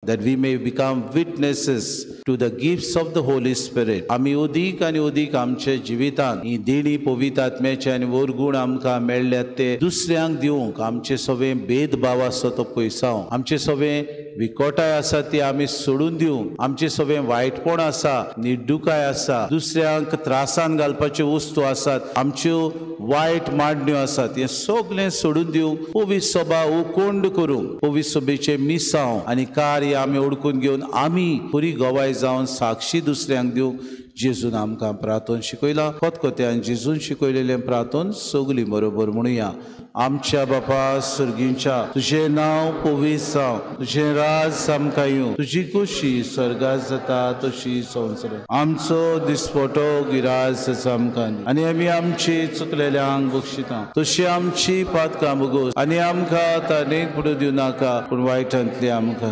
That we may become witnesses to the gifts of the Holy Spirit. आमी अदीक आनी अदीक आमच्या जिवितांत ही देणी पवित्र आत्म्याचे आनी वरगूण आमकां मेळ्ळ्यात ते दुसऱ्यांक दिवंक, आमचे सगळे भेदभाव आसा तो पयसावंक, आमचे सगळे विकोटाय आसा ती आमी सोडून दिवंक, आमचे सगळे वायटपण आसा, निर्दुकाय आसा, दुसऱ्यांक त्रासान घालपाच्यो वस्तू आसात, आमच्यो वायट मांडण्यो आसात, हें सगळें सोडून दिवंक पवित्र सभा उकोंड करूंक, पवित्र सभेचें मिसांव आनी कार्य आमी ओडकून घेवन आमी पुरी गवाय जावन साक्षी दुसऱ्यांक दिवंक जेजून आमकां प्रार्थन शिकयला. खतखत्यान जेजून शिकयलेलें प्रार्थन सगळीं बरोबर म्हणुया. आमच्या बापा सर्गींच्या, तुजें नांव पवित्र जावं, तुजें राज आमकां येवं, तुजी खोशी स्वर्गात जाता तशी संवसारांत. आमचो दिसपटो गिराज आमकां आनी आमी आमची चुकलेल्यांक बक्षिता, तशी आमची पातकां भोगोस आनी आमकां ताणें पुडो दिवं नाका, पूण वायटांतली आमकां.